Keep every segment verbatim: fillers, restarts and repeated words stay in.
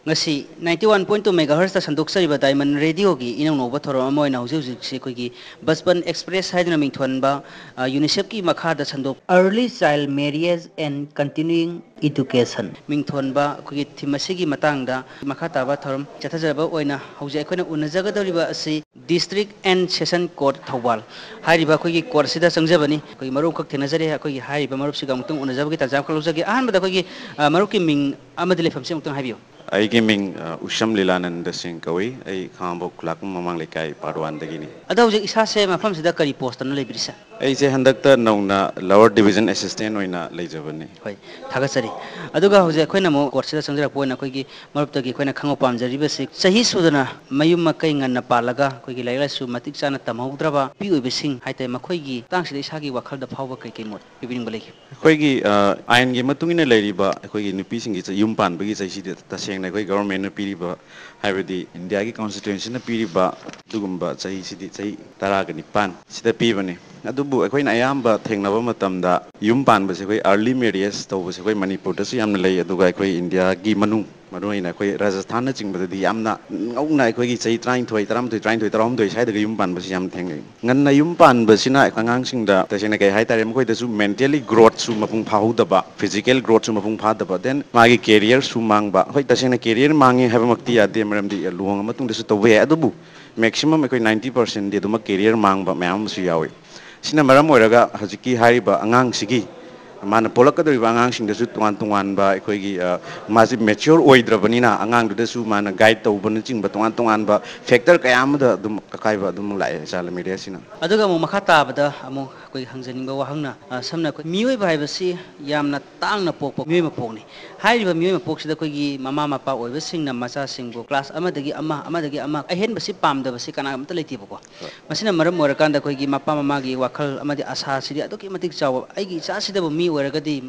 ꯉꯁꯤ ninety one point two megahertzꯇ ꯁꯟꯗꯣꯛꯆꯔꯤꯕ Diamond Radioꯒꯤ ꯏꯅꯧ ꯅꯧꯕ ꯊꯧꯔꯝ ꯑꯃ ꯑꯣꯏꯅ ꯍꯧꯖꯤꯛ ꯍꯧꯖꯤꯛꯁꯤ ꯑꯩꯈꯣꯏꯒꯤ Bachpan Express ꯍꯥꯏꯗꯨꯅ ꯃꯤꯡꯊꯣꯟꯕ, ꯑ, UNICEFꯀꯤ ꯃꯈꯥꯗ ꯁꯟꯗꯣꯛ Early Child Marriage and Continuing Education ꯃꯤꯡꯊꯣꯟꯕ ꯑꯩꯈꯣꯏꯒꯤ theme ꯑꯁꯤꯒꯤ ꯃꯇꯥꯡꯗ ꯃꯈꯥ ꯇꯥꯕ ꯊꯧꯔꯝ ꯆꯠꯊꯖꯔꯕ ꯑꯣꯏꯅ ꯍꯧꯖꯤꯛ ꯑꯩꯈꯣꯏꯅ ꯎꯅꯖꯒꯗꯧꯔꯤꯕ ꯑꯁꯤ District and Session Court Thoubal ꯍꯥꯏꯔꯤꯕ ꯑꯩꯈꯣꯏꯒꯤ court ꯑꯁꯤꯗ ꯆꯪꯖꯕꯅꯤ꯫ ꯑꯩꯈꯣꯏꯒꯤ ꯃꯔꯨꯞ ꯑꯃꯈꯛ ꯊꯦꯡꯅꯖꯔꯦ꯫ ꯑꯩꯈꯣꯏꯒꯤ ꯍꯥꯏꯔꯤꯕ ꯃꯔꯨꯞꯁꯤꯒ ꯑꯃꯨꯛꯇꯪ ꯎꯅꯖꯕꯒꯤ ꯇꯥꯟꯖꯥ ꯑꯃꯈꯛ ꯂꯧꯖꯒꯦ꯫ ꯑꯍꯥꯟꯕꯗ ꯑꯩꯈꯣꯏꯒꯤ, ꯑ, ꯃꯔꯨꯞꯀꯤ ꯃꯤꯡ ꯑꯃꯗꯤ ꯂꯩꯐꯝꯁꯤ ꯑꯃꯨꯛꯇꯪ ꯍꯥꯏꯕꯤꯌꯨ꯫ ꯑꯩꯒꯤ ꯃꯤꯡ, ꯑ, ꯎꯁꯝ ꯂꯤꯂꯥꯅꯟꯗ ꯁꯤꯡ ꯀꯧꯏ꯫ ꯑꯩ ꯈꯥꯉꯕꯣꯛ ꯈꯨꯂꯥꯛꯄꯝ ꯃꯃꯥꯡ ꯂꯩꯀꯥꯏ part oneꯗꯒꯤꯅꯤ꯫ ꯑꯗꯣ ꯍꯧꯖꯤꯛ ꯏꯁꯥꯁꯦ ꯃꯐꯝꯁꯤꯗ ꯀꯔꯤ postꯇꯅꯣ ꯂꯩꯕꯤꯔꯤꯁꯦ? ꯑꯩꯁꯦ ꯍꯟꯗꯛꯇ ꯅꯧꯅ Lower Division Assistant ꯑꯣꯏꯅ ꯂꯩꯖꯕꯅꯤ꯫ ꯍꯣꯏ, ꯊꯥꯒꯠꯆꯔꯤ꯫ ꯑꯗꯨꯒ ꯍꯧꯖꯤꯛ ꯑꯩꯈꯣꯏꯅ ꯑꯃꯨꯛ courtꯁꯤꯗ ꯆꯪꯖꯔꯛꯄ ꯑꯣꯏꯅ ꯑꯩꯈꯣꯏꯒꯤ ꯃꯔꯨꯞꯇꯒꯤ ꯑꯩꯈꯣꯏꯅ ꯈꯪꯕ ꯄꯥꯝꯖꯔꯤꯕꯁꯤ, ꯆꯍꯤ ꯁꯨꯗꯅ ꯃꯌꯨꯝ ꯃꯀꯩ ꯉꯟꯅ ꯄꯥꯜꯂꯒ ꯑꯩꯈꯣꯏꯒꯤ ꯂꯥꯏꯔꯤꯛ ꯂꯥꯏꯁꯨ ꯃꯇꯤꯛ ꯆꯥꯅ ꯇꯝꯍꯧꯗ꯭ꯔꯕ ꯅꯨꯄꯤ ꯑꯣꯏꯕꯁꯤꯡ ꯍꯥꯏꯇꯥꯔꯦ, ꯃꯈꯣꯏꯒꯤ ꯃꯇꯥꯡꯁꯤꯗ ꯏꯁꯥꯒꯤ ꯋꯥꯈꯜꯗ ꯐꯥꯎꯕ ꯀꯩ ꯀꯩ ꯃꯣꯠ ꯄꯤꯕꯤꯅꯤꯡꯕ ꯂꯩꯒꯦ? ꯑꯩꯈꯣꯏꯒꯤ, ꯑ, ꯑꯥꯏꯟꯒꯤ ꯃꯇꯨꯡ ꯏꯟꯅ ꯂꯩꯔꯤꯕ ꯑꯩꯈꯣꯏꯒꯤ ꯅꯨꯄꯤꯁꯤꯡꯒꯤ ꯆ-, ꯌꯨꯝ ꯄꯥꯟꯕꯒꯤ ꯆꯍꯤꯁꯤꯗꯤ ꯇꯁꯦꯡꯅ ꯑꯩꯈꯣꯏ governmentꯅ ꯄꯤꯔꯤꯕ, ꯍꯥꯏꯕꯗꯤ ꯏꯟꯗꯤꯌꯥꯒꯤ constitutionꯅ ꯄꯤꯔꯤꯕ ꯑꯗꯨꯒꯨꯝꯕ ꯆꯍꯤꯁꯤꯗꯤ ꯆꯍꯤ ꯇꯔꯥꯒ ꯅꯤꯄꯥꯟ ꯁꯤꯗ ꯄꯤꯕꯅꯤ꯫ ꯑꯗꯨꯕꯨ ꯑꯩꯈꯣꯏꯅ ꯑꯌꯥꯝꯕ ꯊꯦꯡꯅꯕ ꯃꯇꯝꯗ ꯌꯨꯝ ꯄꯥꯟꯕꯁꯦ ꯑꯩꯈꯣꯏ early marriage ꯇꯧꯕꯁꯦ ꯑꯩꯈꯣꯏ ꯃꯅꯤꯄꯨꯔꯗꯁꯨ ꯌꯥꯝꯅ ꯂꯩ, ꯑꯗꯨꯒ ꯑꯩꯈꯣꯏ ꯏꯟꯗꯤꯌꯥꯒꯤ ꯃꯅꯨꯡ, ꯃꯔꯨꯑꯣꯏꯅ ꯑꯩꯈꯣꯏ ꯔꯥꯖꯁꯊꯥꯟꯅꯆꯤꯡꯕꯗꯗꯤ ꯌꯥꯝꯅ ꯉꯧꯅ ꯑꯩꯈꯣꯏꯒꯤ ꯆꯍꯤ ꯇꯔꯥꯅꯤꯊꯣꯏ, ꯇꯔꯥꯃꯥꯊꯣꯏ, ꯇꯔꯥꯅꯤꯊꯣꯏ, ꯇꯔꯥꯍꯨꯝꯗꯣꯏ ꯁ꯭ꯋꯥꯏꯗꯒ ꯌꯨꯝ ꯄꯥꯟꯕꯁꯤ ꯌꯥꯝ ꯊꯦꯡꯅꯩ꯫ ꯉꯟꯅ ꯌꯨꯝ ꯄꯥꯟꯕꯁꯤꯅ ꯑꯉꯥꯡꯁꯤꯡꯗ ꯇꯁꯦꯡꯅ ꯀꯩ ꯍꯥꯏꯇꯥꯔꯦ, ꯃꯈꯣꯏꯗꯁꯨ mentally growthꯁꯨ ꯃꯄꯨꯡ ꯐꯥꯍꯧꯗꯕ, physical growthꯁꯨ ꯃꯄꯨꯡ ꯐꯥꯗꯕ, then ꯃꯥꯒꯤ careerꯁꯨ ꯃꯥꯡꯕ꯫ ꯍꯣꯏ, ꯇꯁꯦꯡꯅ career ꯃꯥꯡꯉꯤ ꯍꯥꯏꯕꯃꯛꯇꯤ ꯌꯥꯗꯦ, ꯃꯔꯝꯗꯤ ꯂꯨꯍꯣꯡꯉ ꯃꯇꯨꯡꯗꯁꯨ ꯇꯧꯕ ꯌꯥꯏ, ꯑꯗꯨꯕꯨ maximum ꯑꯩꯈꯣꯏ ninety percentꯗꯤ ꯑꯗꯨꯃꯛ career ꯃꯥꯡꯕ ꯃꯌꯥꯝ ꯑꯃꯁꯨ ꯌꯥꯎꯏ꯫ ꯁꯤꯅ ꯃꯔꯝ ꯑꯣꯏꯔꯒ ꯍꯧꯖꯤꯛꯀꯤ ꯍꯥꯏꯔꯤꯕ ꯑꯉꯥꯡꯁꯤꯒꯤ ꯃꯥꯅ ꯄꯣꯛꯂꯛꯀꯗꯧꯔꯤꯕ ꯑꯉꯥꯡꯁꯤꯡꯗꯁꯨ ꯇꯣꯉꯥꯟ ꯇꯣꯉꯥꯟꯕ ꯑꯩꯈꯣꯏꯒꯤ, ꯑ, ꯃꯥꯁꯤ mature ꯑꯣꯏꯗ꯭ꯔꯕꯅꯤꯅ ꯑꯉꯥꯡꯗꯨꯗꯁꯨ ꯃꯥꯅ guide ꯇꯧꯕꯅꯆꯤꯡꯕ ꯇꯣꯉꯥꯟ ꯇꯣꯉꯥꯟꯕ factor ꯀꯌꯥ ꯑꯃꯗ ꯑꯗꯨꯝ ꯑꯀꯥꯏꯕ ꯑꯗꯨꯝ ꯂꯥꯛꯑꯦ child marriageꯁꯤꯅ꯫ ꯑꯗꯨꯒ ꯑꯃꯨꯛ ꯃꯈꯥ ꯇꯥꯕꯗ ꯑꯃꯨꯛ ꯑꯩꯈꯣꯏ ꯍꯪꯖꯅꯤꯡꯕ ꯋꯥꯍꯪꯅ, ꯑ, ꯁꯝꯅ ꯑꯩꯈꯣꯏ ꯃꯤꯑꯣꯏꯕ ꯍꯥꯏꯕꯁꯤ ꯌꯥꯝꯅ ꯇꯥꯡꯅ ꯄꯣꯛꯄ ꯃꯤꯑꯣꯏ ꯃꯄꯣꯛꯅꯤ꯫ ꯍꯥꯏꯔꯤꯕ ꯃꯤꯑꯣꯏ ꯃꯄꯣꯛꯁꯤꯗ ꯑꯩꯈꯣꯏꯒꯤ ꯃꯃꯥ ꯃꯄꯥ ꯑꯣꯏꯕꯁꯤꯡꯅ ꯃꯆꯥꯁꯤꯡꯕꯨ class ꯑꯃꯗꯒꯤ ꯑꯃ, ꯑꯃꯗꯒꯤ ꯑꯃ, ꯑꯍꯦꯟꯕꯁꯤ ꯄꯥꯝꯗꯕꯁꯤ ꯀꯅꯥꯒꯨꯝꯇ ꯂꯩꯇꯦꯕꯀꯣ꯫ ꯍꯣꯏ꯫ ꯃꯁꯤꯅ ꯃꯔꯝ ꯑꯣꯏꯔꯀꯥꯟꯗ ꯑꯩꯈꯣꯏꯒꯤ ꯃꯄꯥ ꯃꯃꯥꯒꯤ ꯋꯥꯈꯜ ꯑꯃꯗꯤ ꯑꯁꯥꯁꯤꯗꯤ ꯑꯗꯨꯛꯀꯤ ꯃꯇꯤꯛ ꯆꯥꯎꯕ꯫ ꯑꯩꯒꯤ ꯏꯆꯥꯁꯤꯗꯕꯨ ꯃꯤ ꯑꯣꯏꯔꯒꯗꯤ,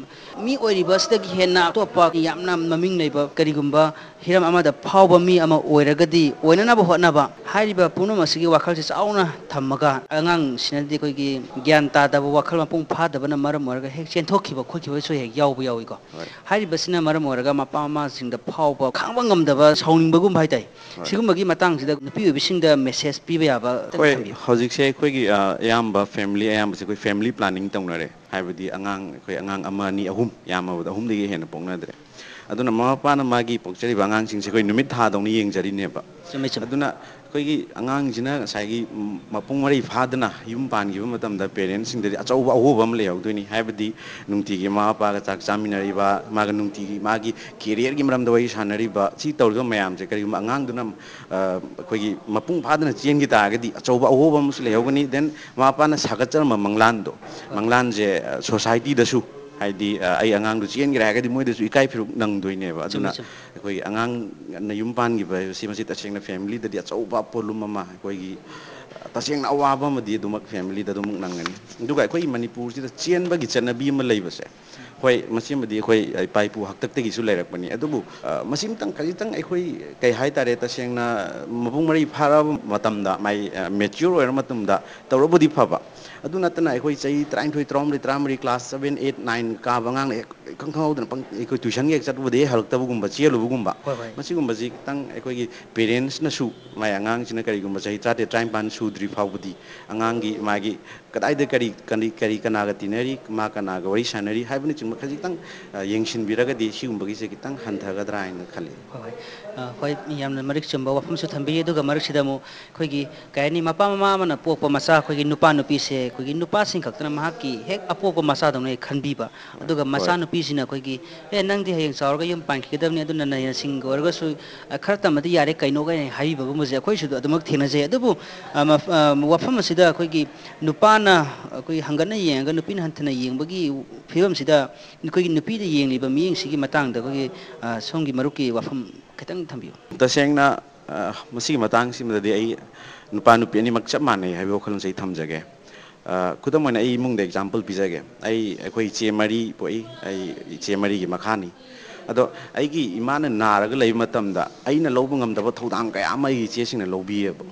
ꯃꯤ ꯑꯣꯏꯔꯤꯕ ꯑꯁꯤꯗꯒꯤ ꯍꯦꯟꯅ ꯑꯇꯣꯞꯄ ꯌꯥꯝꯅ ꯃꯃꯤꯡ ꯂꯩꯕ ꯀꯔꯤꯒꯨꯝꯕ ꯍꯤꯔꯝ ꯑꯃꯗ ꯐꯥꯎꯕ ꯃꯤ ꯑꯃ ꯑꯣꯏꯔꯒꯗꯤ ꯑꯣꯏꯅꯅꯕ ꯍꯣꯠꯅꯕ꯫ ꯍꯥꯏꯔꯤꯕ ꯄꯨꯝꯅꯃꯛ ꯑꯁꯤꯒꯤ ꯋꯥꯈꯜꯁꯤ ꯆꯥꯎꯅ ꯊꯝꯃꯒ ꯑꯉꯥꯡꯁꯤꯅꯗꯤ ꯑꯩꯈꯣꯏꯒꯤ ꯒ꯭ꯌꯥꯟ ꯇꯥꯗꯕ, ꯋꯥꯈꯜ ꯃꯄꯨꯡ ꯐꯥꯗꯕꯅ ꯃꯔꯝ ꯑꯣꯏꯔꯒ ꯍꯦꯛ ꯆꯦꯟꯊꯣꯛꯈꯤꯕ ꯈꯣꯠꯈꯤꯕꯁꯨ ꯍꯦꯛ ꯌꯥꯎꯕ ꯌꯥꯎꯏꯀꯣ꯫ ꯍꯣꯏ꯫ ꯍꯥꯏꯔꯤꯕꯁꯤꯅ ꯃꯔꯝ ꯑꯣꯏꯔꯒ ꯃꯄꯥ ꯃꯃꯥꯁꯤꯡꯗ ꯐꯥꯎꯕ, ꯈꯥꯡꯕ ꯉꯝꯗꯕ, ꯁꯥꯎꯅꯤꯡꯕꯒꯨꯝꯕ ꯍꯥꯏꯇꯥꯔꯦ꯫ ꯍꯣꯏ꯫ ꯁꯤꯒꯨꯝꯕꯒꯤ ꯃꯇꯥꯡꯁꯤꯗ ꯅꯨꯄꯤ ꯑꯣꯏꯕꯤꯁꯤꯡꯗ ꯃꯦꯁꯦꯖ ꯄꯤꯕ ꯌꯥꯕ ꯑꯝꯇꯪ ꯑꯩꯈꯣꯏ ꯊꯝꯕꯤꯌꯨ꯫ ꯍꯧꯖꯤꯛꯁꯦ ꯑꯩꯈꯣꯏꯒꯤ, ꯑ, ꯑꯌꯥꯝꯕ ꯐꯦꯃꯤꯂꯤ ꯑꯌꯥꯝꯕꯁꯦ ꯑꯩꯈꯣꯏ ꯐꯦꯃꯤꯂꯤ ꯄ꯭ꯂꯥꯅꯤꯡ ꯇꯧꯅꯔꯦ꯫ ꯍꯥꯏꯕꯗꯤ ꯑꯉꯥꯡ, ꯑꯩꯈꯣꯏ ꯑꯉꯥꯡ ꯑꯃ, ꯑꯅꯤ, ꯑꯍꯨꯝ, ꯌꯥꯝꯃꯕꯗ ꯑꯍꯨꯝꯗꯒꯤ ꯍꯦꯟꯅ ꯄꯣꯛꯅꯗ꯭ꯔꯦ꯫ ꯑꯗꯨꯅ ꯃꯃꯥ ꯃꯄꯥꯅ ꯃꯥꯒꯤ ꯄꯣꯛꯆꯔꯤꯕ ꯑꯉꯥꯡꯁꯤꯡꯁꯦ ꯑꯩꯈꯣꯏ ꯅꯨꯃꯤꯠ ꯊꯥꯗꯧꯅ ꯌꯦꯡꯖꯔꯤꯅꯦꯕ꯫ ꯆꯨꯝꯃꯦ, ꯆꯨꯝꯃꯦ꯫ ꯑꯗꯨꯅ ꯑꯩꯈꯣꯏꯒꯤ ꯑꯉꯥꯡꯁꯤꯅ ꯉꯁꯥꯏꯒꯤ, ꯎꯝ, ꯃꯄꯨꯡ ꯃꯔꯩ ꯐꯥꯗꯅ ꯌꯨꯝ ꯄꯥꯟꯈꯤꯕ ꯃꯇꯝꯗ ꯄꯦꯔꯦꯟꯁꯁꯤꯡꯗꯗꯤ ꯑꯆꯧꯕ ꯑꯍꯣꯕ ꯑꯃ ꯂꯩꯍꯧꯗꯣꯏꯅꯤ꯫ ꯍꯥꯏꯕꯗꯤ ꯅꯨꯡꯇꯤꯒꯤ ꯃꯃꯥ ꯃꯄꯥꯒ ꯆꯥꯛ ꯆꯥꯃꯤꯟꯅꯔꯤꯕ, ꯃꯥꯒ ꯅꯨꯡꯇꯤꯒꯤ ꯃꯥꯒꯤ ꯀꯦꯔꯤꯌꯔꯒꯤ ꯃꯔꯝꯗ ꯋꯥꯔꯤ ꯁꯥꯟꯅꯔꯤꯕ, ꯁꯤ ꯇꯧꯔꯤꯕ ꯃꯌꯥꯝꯁꯦ ꯀꯔꯤꯒꯨꯝꯕ ꯑꯉꯥꯡꯗꯨꯅ, ꯑ, ꯑꯩꯈꯣꯏꯒꯤ ꯃꯄꯨꯡ ꯐꯥꯗꯅ ꯆꯦꯟꯈꯤ ꯇꯥꯔꯒꯗꯤ ꯑꯆꯧꯕ ꯑꯍꯣꯕ ꯑꯃꯁꯨ ꯂꯩꯍꯧꯒꯅꯤ꯫ Then ꯃꯃꯥ ꯃꯄꯥꯅ ꯁꯥꯒꯠꯆꯔꯝꯕ ꯃꯪꯂꯥꯟꯗꯣ, ꯍꯣꯏ꯫ ꯃꯪꯂꯥꯟꯁꯦ, ꯑ, ꯁꯣꯁꯥꯏꯇꯤꯗꯁꯨ, ꯍꯥꯏꯗꯤ, ꯑ, ꯑꯩ ꯑꯉꯥꯡꯗꯨ ꯆꯦꯟꯈ꯭ꯔꯦ ꯍꯥꯏꯔꯒꯗꯤ ꯃꯣꯏꯗꯁꯨ ꯏꯀꯥꯏ ꯐꯤꯔꯨꯛ ꯅꯪꯗꯣꯏꯅꯦꯕ꯫ ꯆꯨꯝꯃꯦ, ꯑꯗꯨꯅ ꯆꯨꯝꯃꯦ꯫ ꯑꯩꯈꯣꯏꯒꯤ ꯑꯉꯥꯡꯅ ꯌꯨꯝ ꯄꯥꯟꯈꯤꯕ ꯍꯥꯏꯕꯁꯤ ꯃꯁꯤ ꯇꯁꯦꯡꯅ ꯐꯦꯃꯤꯂꯤꯗꯗꯤ ꯑꯆꯧꯕ ꯄꯣꯠꯂꯨꯝ ꯑꯃ, ꯑꯩꯈꯣꯏꯒꯤ, ꯑ, ꯇꯁꯦꯡꯅ ꯑꯋꯥꯕ ꯑꯃꯗꯤ ꯑꯗꯨꯃꯛ ꯐꯦꯃꯤꯂꯤꯗ ꯑꯗꯨꯃꯛ ꯅꯪꯒꯅꯤ꯫ ꯑꯗꯨꯒ ꯑꯩꯈꯣꯏꯒꯤ ꯃꯅꯤꯄꯨꯔꯁꯤꯗ ꯆꯦꯟꯕꯒꯤ ꯆꯠꯅꯕꯤ ꯑꯃ ꯂꯩꯕꯁꯦ, ꯍꯣꯏ, ꯃꯁꯤꯃꯗꯤ ꯑꯩꯈꯣꯏ ꯏꯄꯥ ꯏꯄꯨ ꯍꯥꯛꯇꯛꯇꯒꯤꯁꯨ ꯂꯩꯔꯛꯄꯅꯤ꯫ ꯑꯗꯨꯕꯨ, ꯑ, ꯃꯁꯤꯃꯇꯪ ꯈꯖꯤꯛꯇꯪ ꯑꯩꯈꯣꯏ, ꯀꯩ ꯍꯥꯏꯇꯥꯔꯦ, ꯇꯁꯦꯡꯅ ꯃꯄꯨꯡ ꯃꯔꯩ ꯐꯥꯔꯛꯑꯕ ꯃꯇꯝꯗ, ꯃꯥꯏ, ꯑ, ꯃꯦꯆ꯭ꯌꯣꯔ ꯑꯣꯏꯔ ꯃꯇꯝꯗ ꯇꯧꯔꯕꯨꯗꯤ ꯐꯕ꯫ ꯑꯗꯨ ꯅꯠꯇꯅ ꯑꯩꯈꯣꯏ ꯆꯍꯤ ꯇꯔꯥꯅꯤꯊꯣꯏ, ꯇꯔꯥꯍꯨꯝꯗꯣꯏ, ꯇꯔꯥꯃꯔꯤ, ꯀ꯭ꯂꯥꯁ ꯁꯕꯦꯟ, ꯑꯩꯠ, ꯅꯥꯏꯟ ꯀꯥꯕ ꯑꯉꯥꯡꯅ ꯍꯦꯛ ꯏꯈꯪ ꯈꯪꯍꯧꯗꯅ ꯄꯪ-, ꯑꯩꯈꯣꯏ ꯇ꯭ꯌꯨꯁꯟꯒ ꯍꯦꯛ ꯆꯠꯂꯨꯕꯗꯒꯤ ꯍꯜꯂꯛꯇꯕꯒꯨꯝꯕ, ꯆꯦꯜꯂꯨꯕꯒꯨꯝꯕ, ꯍꯣꯏ, ꯍꯣꯏ꯫ ꯃꯁꯤꯒꯨꯝꯕꯁꯤ ꯈꯤꯇꯪ ꯑꯩꯈꯣꯏꯒꯤ ꯄꯦꯔꯦꯟꯁꯅꯁꯨ ꯃꯥꯏ ꯑꯉꯥꯡꯁꯤꯅ ꯀꯔꯤꯒꯨꯝꯕ ꯆꯍꯤ ꯇꯔꯥꯇꯔꯦꯠ, ꯇꯔꯥꯅꯤꯄꯥꯟ ꯁꯨꯗ꯭ꯔꯤ ꯐꯥꯎꯕꯗꯤ ꯑꯉꯥꯡꯒꯤ ꯃꯥꯒꯤ ꯀꯗꯥꯏꯗ ꯀꯔꯤ, ꯀꯔꯤ, ꯀꯔꯤ ꯀꯅꯥꯒ ꯇꯤꯟꯅꯔꯤ, ꯃꯥ ꯀꯅꯥꯒ ꯋꯥꯔꯤ ꯁꯥꯟꯅꯔꯤ ꯍꯥꯏꯕꯅꯆꯤꯡꯕ ꯈꯖꯤꯛꯇꯪ, ꯑ, ꯌꯦꯡꯁꯤꯟꯕꯤꯔꯒꯗꯤ ꯁꯤꯒꯨꯝꯕꯒꯤꯁꯦ ꯈꯤꯇꯪ ꯍꯟꯊꯒꯗ꯭ꯔꯥ ꯍꯥꯏꯅ ꯈꯜꯂꯤ꯫ ꯍꯣꯏ, ꯍꯣꯏ꯫ ꯑ, ꯍꯣꯏ, ꯌꯥꯝꯅ ꯃꯔꯤꯛ ꯆꯨꯝꯕ ꯋꯥꯐꯝꯁꯨ ꯊꯝꯕꯤꯔꯤ꯫ ꯑꯗꯨꯒ ꯃꯔꯛꯁꯤꯗ ꯑꯃꯨꯛ ꯑꯩꯈꯣꯏꯒꯤ, ꯀꯩ ꯍꯥꯏꯅꯤ, ꯃꯄꯥ ꯃꯃꯥ ꯑꯃꯅ ꯄꯣꯛꯄ ꯃꯆꯥ, ꯑꯩꯈꯣꯏꯒꯤ ꯅꯨꯄꯥ ꯅꯨꯄꯤꯁꯦ ꯑꯩꯈꯣꯏꯒꯤ ꯅꯨꯄꯥꯁꯤꯡ ꯈꯛꯇꯅ ꯃꯍꯥꯛꯀꯤ ꯍꯦꯛ ꯑꯄꯣꯛꯄ ꯃꯆꯥꯗꯧꯅ ꯍꯦꯛ ꯈꯟꯕꯤꯕ꯫ ꯍꯣꯏ, ꯑꯗꯨꯒ ꯍꯣꯏ꯫ ꯃꯆꯥꯅꯨꯄꯤꯁꯤꯅ ꯑꯩꯈꯣꯏꯒꯤ, "ꯑꯦ, ꯅꯪꯗꯤ ꯍꯌꯦꯡ ꯆꯥꯎꯔꯒ ꯌꯨꯝ ꯄꯥꯟꯈꯤꯒꯗꯕꯅꯤ, ꯑꯗꯨꯅ ꯅꯌꯥꯁꯤꯡꯒ ꯑꯣꯏꯔꯒꯁꯨ, ꯑ, ꯈꯔ ꯇꯝꯃꯗꯤ ꯌꯥꯔꯦ ꯀꯩꯅꯣ" ꯀꯥꯏꯅ ꯍꯥꯏꯕꯤꯕꯒꯨꯝꯕꯁꯦ ꯑꯩꯈꯣꯏꯁꯨ ꯑꯗꯨ-, ꯑꯗꯨꯃꯛ ꯊꯦꯡꯅꯖꯩ꯫ ꯑꯗꯨꯕꯨ, ꯑ, ꯃꯐ-, ꯑ, ꯋꯥꯐꯝ ꯑꯁꯤꯗ ꯑꯩꯈꯣꯏꯒꯤ ꯅꯨꯄꯥꯅ ꯑꯩꯈꯣꯏ ꯍꯪꯒꯠꯅ ꯌꯦꯡꯉꯒ ꯅꯨꯄꯤꯅ ꯍꯟꯊꯅ ꯌꯦꯡꯕꯒꯤ ꯐꯤꯕꯝꯁꯤꯗ ꯑꯩꯈꯣꯏꯒꯤ ꯅꯨꯄꯤꯗ ꯌꯦꯡꯂꯤꯕ ꯃꯤꯠꯌꯦꯡꯁꯤꯒꯤ ꯃꯇꯥꯡꯗ ꯑꯩꯈꯣꯏꯒꯤ, ꯑ, ꯁꯣꯝꯒꯤ ꯃꯔꯨꯞꯀꯤ ꯋꯥꯐꯝ ꯈꯤꯇꯪ ꯊꯝꯕꯤꯌꯨ꯫ ꯇꯁꯦꯡꯅ, ꯑ, ꯃꯁꯤꯒꯤ ꯃꯇꯥꯡꯁꯤꯃꯗꯗꯤ ꯑꯩ ꯅꯨꯄꯥ ꯅꯨꯄꯤ ꯑꯅꯤꯃꯛ ꯆꯞ ꯃꯥꯟꯅꯩ ꯍꯥꯏꯕꯒꯤ ꯋꯥꯈꯜꯂꯣꯟꯁꯦ ꯑꯩ ꯊꯝꯖꯒꯦ꯫ ꯑ, ꯈꯨꯗꯝ ꯑꯣꯏꯅ ꯑꯩ ꯏꯃꯨꯡꯗ ꯑꯦꯛꯖꯥꯝꯄꯜ ꯄꯤꯖꯒꯦ꯫ ꯑꯩ, ꯑꯩꯈꯣꯏ ꯏꯆꯦ ꯃꯔꯤ ꯄꯣꯛꯏ꯫ ꯑꯩ ꯏꯆꯦ ꯃꯔꯤꯒꯤ ꯃꯈꯥꯅꯤ꯫ ꯑꯗꯣ ꯑꯩꯒꯤ ꯏꯃꯥꯅ ꯅꯥꯔꯒ ꯂꯩꯕ ꯃꯇꯝꯗ ꯑꯩꯅ ꯂꯧꯕ ꯉꯝꯗꯕ ꯊꯧꯗꯥꯡ ꯀꯌꯥ ꯑꯃ ꯑꯩꯒꯤ ꯏꯆꯦꯁꯤꯡꯅ ꯂꯧꯕꯤꯌꯦꯕ꯫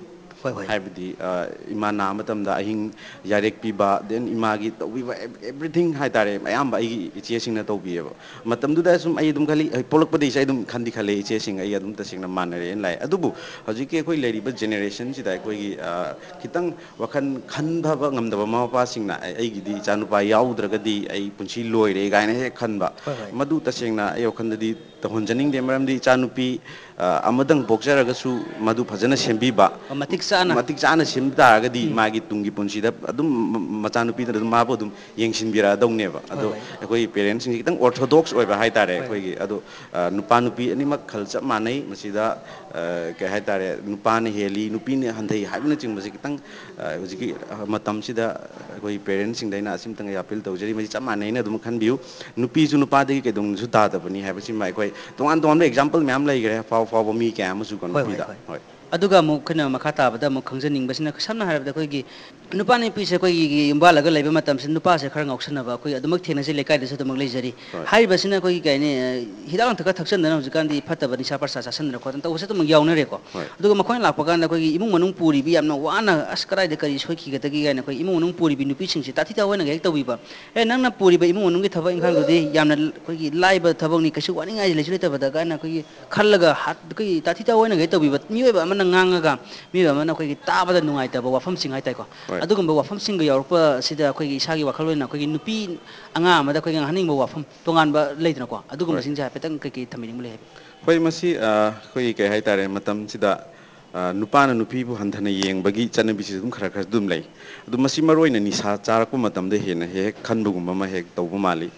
ꯍꯣꯏ, ꯍꯣꯏ꯫ ꯍꯥꯏꯕꯗꯤ, ꯑ, ꯏꯃꯥ ꯅꯥ ꯃꯇꯝꯗ ꯑꯍꯤꯡ ꯌꯥꯔꯦꯛ ꯄꯤꯕ, then ꯏꯃꯥꯒꯤ ꯇꯧꯕꯤꯕ ev-, everything ꯍꯥꯏꯇꯥꯔꯦ, ꯑꯌꯥꯝꯕ ꯑꯩꯒꯤ ꯏꯆꯦꯁꯤꯡꯅ ꯇꯧꯕꯤꯌꯦꯕ꯫ ꯃꯇꯝꯗꯨꯗ ꯁꯨꯝ ꯑꯩ ꯑꯗꯨꯝ ꯈꯜꯂꯤ, ꯑꯩ ꯄꯣꯛꯂꯛꯄꯗꯒꯤꯁꯨ ꯑꯩ ꯑꯗꯨꯝ ꯈꯟꯗꯤ ꯈꯜꯂꯦ, ꯏꯆꯦꯁꯤꯡ ꯑꯩ ꯑꯗꯨꯝ ꯇꯁꯦꯡꯅ ꯃꯥꯟꯅꯔꯦꯅ ꯂꯥꯛꯑꯦ꯫ ꯑꯗꯨꯕꯨ ꯍꯧꯖꯤꯛꯀꯤ ꯑꯩꯈꯣꯏ ꯂꯩꯔꯤꯕ generationꯁꯤꯗ ꯑꯩꯈꯣꯏꯒꯤ, ꯑ, ꯈꯤꯇꯪ ꯋꯥꯈꯜ ꯈꯟꯊꯕ ꯉꯝꯗꯕ ꯃꯃꯥ ꯃꯄꯥꯁꯤꯡꯅ, "ꯑꯩ, ꯑꯩꯒꯤꯗꯤ ꯏꯆꯥꯅꯨꯄꯥ ꯌꯥꯎꯗ꯭ꯔꯒꯗꯤ ꯑꯩ ꯄꯨꯟꯁꯤ ꯂꯣꯏꯔꯦ" ꯀꯥꯏꯅ ꯍꯦꯛ ꯈꯟꯕ꯫ ꯍꯣꯏ, ꯍꯣꯏ꯫ ꯃꯗꯨ ꯇꯁꯦꯡꯅ ꯑꯩ ꯋꯥꯈꯜꯗꯗꯤ ꯇꯧꯍꯟꯖꯅꯤꯡꯗꯦ꯫ ꯃꯔꯝꯗꯤ ꯏꯆꯥꯅꯨꯄꯤ, ꯑ, ꯑꯃꯗꯪ ꯄꯣꯛꯆꯔꯒꯁꯨ ꯃꯗꯨ ꯐꯖꯅ ꯁꯦꯝꯕꯤꯕ, ꯑ, ꯃꯇꯤꯛ ꯆꯥꯅ꯫ ꯃꯇꯤꯛ ꯆꯥꯅ ꯁꯦꯝꯕ ꯇꯥꯔꯒꯗꯤ ꯎꯝ꯫ ꯃꯥꯒꯤ ꯇꯨꯡꯒꯤ ꯄꯨꯟꯁꯤꯗ ꯑꯗꯨꯝ ꯃ-, ꯃꯆꯥꯅꯨꯄꯤꯗꯨꯅ ꯑꯗꯨꯝ ꯃꯥꯕꯨ ꯑꯗꯨꯝ ꯌꯦꯡꯁꯤꯟꯕꯤꯔꯛꯑꯗꯧꯅꯦꯕ꯫ ꯍꯣꯏ, ꯑꯗꯣ ꯍꯣꯏ꯫ ꯑꯩꯈꯣꯏꯒꯤ parentsꯁꯤꯡꯁꯦ ꯈꯤꯇꯪ orthodox ꯑꯣꯏꯕ ꯍꯥꯏꯇꯥꯔꯦ ꯍꯣꯏ, ꯍꯣꯏ꯫ ꯑꯩꯈꯣꯏꯒꯤ꯫ ꯑꯗꯣ, ꯑ, ꯅꯨꯄꯥ ꯅꯨꯄꯤ ꯑꯅꯤꯃꯛ ꯈꯜ ꯆꯞ ꯃꯥꯟꯅꯩ꯫ ꯃꯁꯤꯗ, ꯑ, ꯀꯩ ꯍꯥꯏꯇꯥꯔꯦ, ꯅꯨꯄꯥꯅ ꯍꯦꯜꯂꯤ, ꯅꯨꯄꯤꯅ ꯍꯟꯊꯩ ꯍꯥꯏꯕꯅꯆꯤꯡꯕꯁꯦ ꯈꯤꯇꯪ, ꯑ, ꯍꯧꯖꯤꯛꯀꯤ, ꯑ, ꯃꯇꯝꯁꯤꯗ ꯑꯩꯈꯣꯏ parentsꯁꯤꯡꯗ ꯑꯩꯅ ꯑꯁꯤꯝꯇꯪ appeal ꯇꯧꯖꯔꯤ, ꯃꯁꯤ ꯆꯞ ꯃꯥꯟꯅꯩꯅ ꯑꯗꯨꯝ ꯈꯟꯕꯤꯌꯨ꯫ ꯅꯨꯄꯤꯁꯨ ꯅꯨꯄꯥꯗꯒꯤ ꯀꯩꯗꯧꯅꯁꯨ ꯇꯥꯗꯕꯅꯤ ꯍꯥꯏꯕꯁꯤꯃ ꯑꯩꯈꯣꯏ ꯇꯣꯉꯥꯟ ꯇꯣꯉꯥꯟꯕ example ꯃꯌꯥꯝ ꯂꯩꯈ꯭ꯔꯦ, ꯐꯥꯎ ꯐꯥꯎꯕ ꯃꯤ ꯀꯌꯥ ꯑꯃꯁꯨ ꯀꯣ ꯍꯣꯏ, ꯍꯣꯏ, ꯅꯨꯄꯤꯗ꯫ ꯍꯣꯏ꯫ ꯍꯣꯏ꯫ ꯑꯗꯨꯒ ꯑꯃꯨꯛ ꯑꯩꯈꯣꯏꯅ ꯃꯈꯥ ꯇꯥꯕꯗ ꯑꯃꯨꯛ ꯈꯪꯖꯅꯤꯡꯕꯁꯤꯅ, ꯁꯝꯅ ꯍꯥꯏꯔꯕꯗ ꯑꯩꯈꯣꯏꯒꯤ ꯅꯨꯄꯥ ꯅꯨꯄꯤꯁꯦ ꯑꯩꯈꯣꯏꯒꯤ ꯌꯨꯝꯕꯥꯜꯂꯒ ꯂꯩꯕ ꯃꯇꯝꯁꯤꯗ ꯅꯨꯄꯥꯁꯦ ꯈꯔ ꯉꯥꯎꯁꯟꯅꯕ ꯑꯩꯈꯣꯏ ꯑꯗꯨꯃꯛ ꯊꯦꯡꯅꯖꯩ, ꯂꯩꯀꯥꯏꯗꯁꯨ ꯑꯗꯨꯃꯛ ꯂꯩꯖꯔꯤ꯫ ꯍꯣꯏ꯫ ꯍꯥꯏꯔꯤꯕꯁꯤꯅ ꯑꯩꯈꯣꯏꯒꯤ ꯀꯩ ꯍꯥꯏꯅꯤ, ꯍꯤꯗꯥꯛ ꯂꯥꯡꯊꯛꯀ ꯊꯛꯆꯟꯗꯅ ꯍꯧꯖꯤꯛꯀꯥꯟꯗꯤ ꯐꯠꯇꯕ ꯅꯤꯁꯥ ꯄꯁꯥ ꯆꯥꯁꯟꯗꯅ ꯈꯣꯠꯇꯅ ꯇꯧꯕꯁꯦ ꯑꯗꯨꯃꯛ ꯌꯥꯎꯅꯔꯦꯀꯣ꯫ ꯍꯣꯏ꯫ ꯑꯗꯨꯒ ꯃꯈꯣꯏꯅ ꯂꯥꯛꯄ ꯀꯥꯟꯗ ꯑꯩꯈꯣꯏꯒꯤ ꯏꯃꯨꯡ ꯃꯅꯨꯡ ꯄꯨꯔꯤꯕ ꯌꯥꯝꯅ ꯋꯥꯅ, "ꯑꯁ, ꯀꯗꯥꯏꯗ ꯀꯔꯤ ꯁꯣꯏꯈꯤꯒꯗꯒꯦ?" ꯀꯥꯏꯅ ꯑꯩꯈꯣꯏ ꯏꯃꯨꯡ ꯃꯅꯨꯡ ꯄꯨꯔꯤꯕ ꯅꯨꯄꯤꯁꯤꯡꯁꯦ ꯇꯥꯊꯤ ꯇꯥꯑꯣꯏꯅꯒ ꯍꯦꯛ ꯇꯧꯕꯤꯕ꯫ "ꯑꯦ, ꯅꯪꯅ ꯄꯨꯔꯤꯕ ꯏꯃꯨꯡ ꯃꯅꯨꯡꯒꯤ ꯊꯕꯛ ꯏꯪꯈꯥꯡꯗꯨꯗꯤ ꯌꯥꯝꯅ ꯑꯩꯈꯣꯏꯒꯤ ꯂꯥꯏꯕ ꯊꯕꯛꯅꯤ, ꯀꯩꯁꯨ ꯋꯥꯅꯤꯡꯉꯥꯏ ꯂꯩꯁꯨ ꯂꯩꯇꯕꯗ" ꯀꯥꯏꯅ ꯑꯩꯈꯣꯏꯒꯤ ꯈꯜꯂꯒ ꯍꯥꯠ-, ꯑꯩꯈꯣꯏꯒꯤ ꯇꯥꯊꯤ ꯇꯥꯑꯣꯏꯅꯒ ꯍꯦꯛ ꯇꯧꯕꯤꯕ꯫ ꯃꯤꯑꯣꯏꯕ ꯑꯃꯅ ꯉꯥꯡꯉꯒ ꯃꯤꯑꯣꯏꯕ ꯑꯃꯅ ꯑꯩꯈꯣꯏꯒꯤ ꯇꯥꯕꯗ ꯅꯨꯡꯉꯥꯏꯇꯕ ꯋꯥꯐꯝꯁꯤꯡ ꯍꯥꯏꯇꯥꯔꯦꯀꯣ꯫ ꯍꯣꯏ꯫ ꯑꯗꯨꯒꯨꯝꯕ ꯋꯥꯐꯝꯁꯤꯡꯒ ꯌꯥꯎꯔꯛꯄꯁꯤꯗ ꯑꯩꯈꯣꯏꯒꯤ ꯏꯁꯥꯒꯤ ꯋꯥꯈꯜꯂꯣꯟꯅ ꯑꯩꯈꯣꯏꯒꯤ ꯅꯨꯄꯤ ꯑꯉꯥꯡ ꯑꯃꯗ ꯑꯩꯈꯣꯏꯒꯤ ꯉꯥꯡꯍꯟꯅꯤꯡꯕ ꯋꯥꯐꯝ ꯇꯣꯉꯥꯟꯕ ꯂꯩꯗꯅꯀꯣ, ꯍꯣꯏ꯫ ꯑꯗꯨꯒꯨꯝꯕꯁꯤꯡꯁꯦ ꯍꯥꯏꯐꯦꯠꯇꯪ ꯀꯩꯀꯩ ꯊꯝꯕꯤꯅꯤꯡꯕ ꯂꯩ ꯍꯥꯏꯕꯤꯌꯨ꯫ ꯍꯣꯏ, ꯃꯁꯤ, ꯑ, ꯑꯩꯈꯣꯏꯒꯤ ꯀꯩ ꯍꯥꯏꯇꯥꯔꯦ, ꯃꯇꯝꯁꯤꯗ, ꯑ, ꯅꯨꯄꯥꯅ ꯅꯨꯄꯤꯕꯨ ꯍꯟꯊꯅ ꯌꯦꯡꯕꯒꯤ ꯆꯠꯅꯕꯤꯁꯤꯁꯨ ꯑꯗꯨꯝ ꯈꯔ ꯈꯔ ꯑꯗꯨꯝ ꯂꯩ꯫ ꯑꯗꯨ ꯃꯁꯤ ꯃꯔꯨ ꯑꯣꯏꯅ ꯅꯤꯁꯥ ꯆꯥꯔꯛꯄ ꯃꯇꯝꯗ ꯍꯦꯟꯅ ꯍꯦꯛ ꯍꯦꯛ ꯈꯟꯕꯒꯨꯝꯕ ꯑꯃ ꯍꯦꯛ ꯇꯧꯕ ꯃꯥꯜꯂꯤ꯫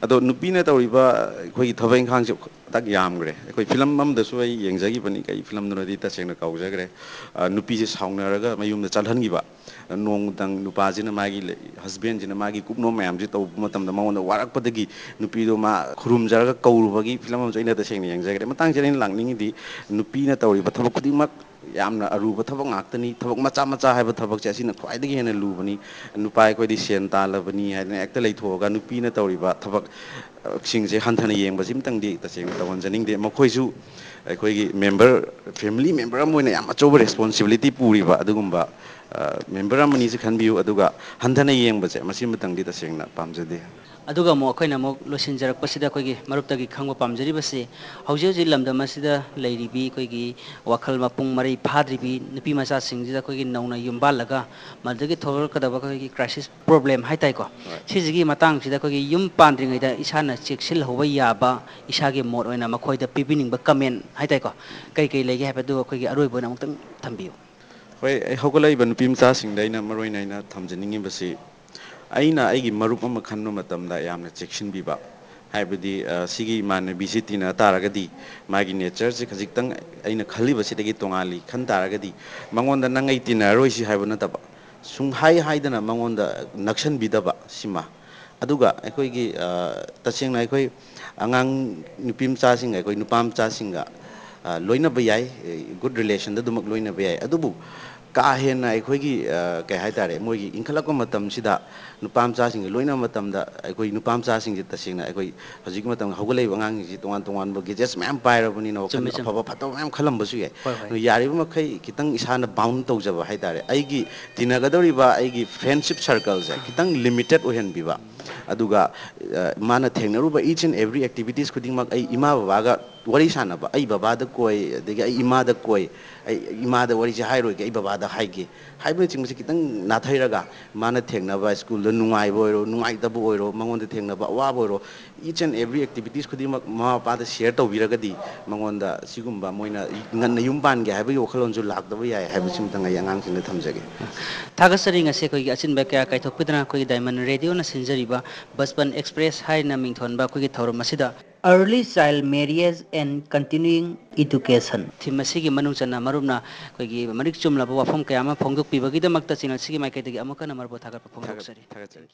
ꯑꯗꯣ ꯅꯨꯄꯤꯅ ꯇꯧꯔꯤꯕ ꯑꯩꯈꯣꯏꯒꯤ ꯊꯕꯛ ꯏꯪꯈꯥꯡꯁꯦ ꯍꯟꯗꯛ ꯌꯥꯝꯈ꯭ꯔꯦ꯫ ꯑꯩꯈꯣꯏ ꯐꯤꯂꯝ ꯑꯃꯗꯁꯨ ꯑꯩ ꯌꯦꯡꯖꯈꯤꯕꯅꯤ, ꯀꯩ ꯐꯤꯂꯝꯗꯨꯅꯣꯗꯤ ꯇꯁꯦꯡꯅ ꯀꯥꯎꯖꯈ꯭ꯔꯦ꯫ ꯑ, ꯅꯨꯄꯤꯁꯦ ꯁꯥꯎꯅꯔꯒ ꯃꯌꯨꯝꯗ ꯆꯠꯍꯟꯈꯤꯕ꯫ ꯅꯣꯡꯃꯇꯪ ꯅꯨꯄꯥꯁꯤꯅ ꯃꯥꯒꯤ ꯂꯩ-, husbandꯁꯤꯅ ꯃꯥꯒꯤ ꯀꯨꯞꯅꯣꯝ ꯃꯌꯥꯝꯁꯦ ꯇꯧꯕ ꯃꯇꯝꯗ ꯃꯉꯣꯟꯗ ꯋꯥꯔꯛꯄꯗꯒꯤ ꯅꯨꯄꯤꯗꯣ ꯃꯥ ꯈꯨꯔꯨꯝꯖꯔꯒ ꯀꯧꯔꯨꯕꯒꯤ ꯐꯤꯂꯝ ꯑꯃꯁꯨ ꯑꯩꯅ ꯇꯁꯦꯡꯅ ꯌꯦꯡꯖꯈ꯭ꯔꯦ꯫ ꯃꯇꯥꯡꯁꯤꯗ ꯑꯩꯅ ꯂꯥꯛꯅꯤꯡꯉꯤꯗꯤ, ꯅꯨꯄꯤꯅ ꯇꯧꯔꯤꯕ ꯊꯕꯛ ꯈꯨꯗꯤꯡꯃꯛ ꯌꯥꯝꯅ ꯑꯔꯨꯕ ꯊꯕꯛ ꯉꯥꯛꯇꯅꯤ꯫ ꯊꯕꯛ ꯃꯆꯥ ꯃꯆꯥ ꯍꯥꯏꯕ ꯊꯕꯛꯁꯦ ꯑꯁꯤꯅ ꯈ꯭ꯋꯥꯏꯗꯒꯤ ꯍꯦꯟꯅ ꯂꯨꯕꯅꯤ꯫ ꯅꯨꯄꯥ ꯑꯩꯈꯣꯏꯗꯤ ꯁꯦꯟ ꯇꯥꯜꯂꯕꯅꯤ ꯍꯥꯏꯗꯅ ꯍꯦꯛꯇ ꯂꯩꯊꯣꯛꯑꯒ ꯅꯨꯄꯤꯅ ꯇꯧꯔꯤꯕ ꯊꯕꯛ, ꯑ, ꯁꯤꯡꯁꯦ ꯍꯟꯊꯅ ꯌꯦꯡꯕꯁꯤꯃꯇꯪꯗꯤ ꯇꯁꯦꯡꯅ ꯇꯧꯍꯟꯖꯅꯤꯡꯗꯦ꯫ ꯃꯈꯣꯏꯁꯨ ꯑꯩꯈꯣꯏꯒꯤ member, family member ꯑꯃ ꯑꯣꯏꯅ ꯌꯥꯝ ꯑꯆꯧꯕ responsibility ꯄꯨꯔꯤꯕ ꯑꯗꯨꯒꯨꯝꯕ, ꯑ, member ꯑꯃꯅꯤꯁꯨ ꯈꯟꯕꯤꯌꯨ꯫ ꯑꯗꯨꯒ ꯍꯟꯊꯅ ꯌꯦꯡꯕꯁꯦ ꯃꯁꯤꯃꯇꯪꯗꯤ ꯇꯁꯦꯡꯅ ꯄꯥꯝꯖꯗꯦ꯫ ꯑꯗꯨꯒ ꯑꯃꯨꯛ ꯑꯩꯈꯣꯏꯅ ꯑꯃꯨꯛ ꯂꯣꯏꯁꯤꯟꯖꯔꯛꯄꯁꯤꯗ ꯑꯩꯈꯣꯏꯒꯤ ꯃꯔꯨꯞꯇꯒꯤ ꯈꯪꯕ ꯄꯥꯝꯖꯔꯤꯕꯁꯤ, ꯍꯧꯖꯤꯛ ꯍꯧꯖꯤꯛ ꯂꯝꯗꯝ ꯑꯁꯤꯗ ꯂꯩꯔꯤꯕꯤ ꯑꯩꯈꯣꯏꯒꯤ ꯋꯥꯈꯜ ꯃꯄꯨꯡ ꯃꯔꯩ ꯐꯥꯗ꯭ꯔꯤꯕꯤ ꯅꯨꯄꯤ ꯃꯆꯥꯁꯤꯡꯁꯤꯗ ꯑꯩꯈꯣꯏꯒꯤ ꯅꯧꯅ ꯌꯨꯝ ꯄꯥꯜꯂꯒ ꯃꯗꯨꯗꯒꯤ ꯊꯣꯛꯂꯛꯀꯗꯕ ꯑꯩꯈꯣꯏꯒꯤ crisis problem ꯍꯥꯏ ꯇꯥꯏꯀꯣ꯫ ꯍꯣꯏ꯫ ꯁꯤꯁꯤꯒꯤ ꯃꯇꯥꯡꯁꯤꯗ ꯑꯩꯈꯣꯏꯒꯤ ꯌꯨꯝ ꯄꯥꯟꯗ꯭ꯔꯤꯉꯩꯗ ꯏꯁꯥꯅ ꯆꯦꯛꯁꯤꯜꯍꯧꯕ ꯌꯥꯕ ꯏꯁꯥꯒꯤ ꯃꯣꯠ ꯑꯣꯏꯅ ꯃꯈꯣꯏꯗ ꯄꯤꯕꯤꯅꯤꯡꯕ comment ꯍꯥꯏ ꯇꯥꯏꯀꯣ꯫ ꯀꯩ ꯀꯩ ꯂꯩꯒꯦ ꯍꯥꯏꯕꯗꯨ ꯑꯩꯈꯣꯏꯒꯤ ꯑꯔꯣꯏꯕ ꯑꯣꯏꯅ ꯑꯃꯨꯛꯇꯪ ꯊꯝꯕꯤꯌꯨ꯫ ꯍꯣꯏ, ꯑꯩ ꯍꯧꯒꯠꯂꯛꯏꯕ ꯅꯨꯄꯤ ꯃꯆꯥꯁꯤꯡꯗ ꯑꯩꯅ ꯃꯔꯨ ꯑꯣꯏꯅ ꯑꯩꯅ ꯊꯝꯖꯅꯤꯡꯉꯤꯕꯁꯤ, ꯑꯩꯅ ꯑꯩꯒꯤ ꯃꯔꯨꯞ ꯑꯃ ꯈꯟꯕ ꯃꯇꯝꯗ ꯌꯥꯝꯅ ꯆꯦꯛꯁꯤꯟꯕꯤꯕ꯫ ꯍꯥꯏꯕꯗꯤ, ꯑ, ꯁꯤꯒꯤ ꯏꯃꯥꯟꯅꯕꯤꯁꯤ ꯇꯤꯟꯅ ꯇꯥꯔꯒꯗꯤ ꯃꯥꯒꯤ natureꯁꯤ ꯈꯖꯤꯛꯇꯪ ꯑꯩꯅ ꯈꯜꯂꯤꯕꯁꯤꯗꯒꯤ ꯇꯣꯉꯥꯜꯂꯤ ꯈꯟ ꯇꯥꯔꯒꯗꯤ ꯃꯉꯣꯟꯗ "ꯅꯪ ꯑꯩ ꯇꯤꯟꯅꯔꯔꯣꯏꯁꯤ" ꯍꯥꯏꯕ ꯅꯠꯇꯕ, ꯁꯨꯡꯍꯥꯏ ꯍꯥꯏꯗꯅ ꯃꯉꯣꯟꯗ ꯅꯛꯁꯟꯕꯤꯗꯕ ꯁꯤꯃ꯫ ꯑꯗꯨꯒ ꯑꯩꯈꯣꯏꯒꯤ, ꯑ, ꯇꯁꯦꯡꯅ ꯑꯩꯈꯣꯏ ꯑꯉꯥꯡ ꯅꯨꯄꯤ ꯃꯆꯥꯁꯤꯡꯒ ꯑꯩꯈꯣꯏ ꯅꯨꯄꯥ ꯃꯆꯥꯁꯤꯡꯒ, ꯑ, ꯂꯣꯏꯅꯕ ꯌꯥꯏ, good relationꯗ ꯑꯗꯨꯃꯛ ꯂꯣꯏꯅꯕ ꯌꯥꯏ꯫ ꯑꯗꯨꯕꯨ ꯀꯥ ꯍꯦꯟꯅ ꯑꯩꯈꯣꯏꯒꯤ, ꯑ, ꯀꯩ ꯍꯥꯏꯇꯥꯔꯦ, ꯃꯣꯏꯒꯤ ꯏꯟꯈꯠꯂꯛꯄ ꯃꯇꯝꯁꯤꯗ ꯅꯨꯄꯥ ꯃꯆꯥꯁꯤꯡꯒ ꯂꯣꯏꯅꯕ ꯃꯇꯝꯗ ꯑꯩꯈꯣꯏ ꯅꯨꯄꯥ ꯃꯆꯥꯁꯤꯡꯁꯦ ꯇꯁꯦꯡꯅ ꯑꯩꯈꯣꯏ ꯍꯧꯖꯤꯛꯀꯤ ꯃꯇꯝꯗ ꯍꯧꯒꯠꯂꯛꯏꯕ ꯑꯉꯥꯡꯁꯤꯡꯁꯤ ꯇꯣꯉꯥꯟ ꯇꯣꯉꯥꯟꯕ gadgets ꯃꯌꯥꯝ ꯄꯥꯏꯔꯕꯅꯤꯅ ꯋꯥꯈꯜ ꯆꯨꯝꯃꯦ, ꯆꯨꯝꯃꯦ꯫ ꯑꯐꯕ ꯐꯠꯇꯕ ꯃꯌꯥꯝ ꯈꯜꯂꯝꯕꯁꯨ ꯌꯥꯏ꯫ ꯍꯣꯏ, ꯍꯣꯏ꯫ ꯑꯗꯨ ꯌꯥꯔꯤꯕ ꯃꯈꯩ ꯈꯤꯇꯪ ꯏꯁꯥꯅ bound ꯇꯧꯖꯕ ꯍꯥꯏꯇꯥꯔꯦ꯫ ꯑꯩꯒꯤ ꯇꯤꯟꯅꯒꯗꯧꯔꯤꯕ ꯑꯩꯒꯤ friendship circleꯁꯦ ꯈꯤꯇꯪ limited ꯑꯣꯏꯍꯟꯕꯤꯕ꯫ ꯑꯗꯨꯒ, ꯑ, ꯃꯥꯅ ꯊꯦꯡꯅꯔꯨꯕ each and every activities ꯈꯨꯗꯤꯡꯃꯛ ꯑꯩ ꯏꯃꯥ ꯕꯕꯥꯒ ꯋꯥꯔꯤ ꯁꯥꯟꯅꯕ, ꯑꯩ ꯕꯕꯥꯗ ꯀꯣꯏ, ꯑꯗꯒꯤ ꯑꯩ ꯏꯃꯥꯗ ꯀꯣꯏ, ꯑꯩ ꯏꯃꯥꯗ ꯋꯥꯔꯤꯁꯦ ꯍꯥꯏꯔꯣꯏꯒꯦ, ꯑꯩ ꯕꯕꯥꯗ ꯍꯥꯏꯒꯦ ꯍꯥꯏꯕꯅꯆꯤꯡꯕꯁꯦ ꯈꯤꯇꯪ ꯅꯥꯊꯩꯔꯒ, ꯃꯥꯅ ꯊꯦꯡꯅꯕ ꯁ꯭ꯀꯨꯜꯗ ꯅꯨꯡꯉꯥꯏꯕ ꯑꯣꯏꯔꯣ, ꯅꯨꯡꯉꯥꯏꯇꯕ ꯑꯣꯏꯔꯣ, ꯃꯉꯣꯟꯗ ꯊꯦꯡꯅꯕ ꯑꯋꯥꯕ ꯑꯣꯏꯔꯣ, each and every activities ꯈꯨꯗꯤꯡꯃꯛ ꯃꯃꯥ ꯃꯄꯥꯗ share ꯇꯧꯕꯤꯔꯒꯗꯤ ꯃꯉꯣꯟꯗ ꯁꯤꯒꯨꯝꯕ ꯃꯣꯏꯅ ꯉꯟꯅ ꯌꯨꯝ ꯄꯥꯟꯒꯦ ꯍꯥꯏꯕꯒꯤ ꯋꯥꯈꯜꯂꯣꯟꯁꯨ ꯂꯥꯛꯇꯕ ꯌꯥꯏ ꯍꯥꯏꯕꯁꯤꯃꯇꯪ ꯑꯩ ꯑꯉꯥꯡꯁꯤꯡꯗ ꯊꯝꯖꯒꯦ꯫ ꯊꯥꯒꯠꯆꯔꯤ꯫ ꯉꯁꯤ ꯑꯩꯈꯣꯏꯒꯤ ꯑꯆꯤꯟꯕ ꯀꯌꯥ ꯀꯥꯏꯊꯣꯛꯄꯤꯗꯨꯅ ꯑꯩꯈꯣꯏꯒꯤ Diamond Radioꯅ ꯁꯤꯟꯖꯔꯤꯕ Bachpan Express ꯍꯥꯏꯅ ꯃꯤꯡꯊꯣꯟꯕ ꯑꯩꯈꯣꯏꯒꯤ ꯊꯧꯔꯝ ꯑꯁꯤꯗ Early Child Marriage and Continuing Education theme ꯑꯁꯤꯒꯤ ꯃꯅꯨꯡ ꯆꯟꯅ ꯃꯔꯨꯞꯅ ꯑꯩꯈꯣꯏꯒꯤ ꯃꯔꯤꯛ ꯆꯨꯝꯂꯕ ꯋꯥꯐꯝ ꯀꯌꯥ ꯑꯃ ꯐꯣꯡꯗꯣꯛꯄꯤꯕꯒꯤꯗꯃꯛꯇ channel ꯑꯁꯤꯒꯤ ꯃꯥꯏꯀꯩꯗꯒꯤ ꯑꯃꯨꯛ ꯍꯟꯅ ꯃꯔꯨꯞꯄꯨ ꯊꯥꯒꯠꯄ ꯐꯣꯡꯗꯣꯛꯆꯔꯤ꯫ ꯊꯥꯒꯠꯆꯔꯤ꯫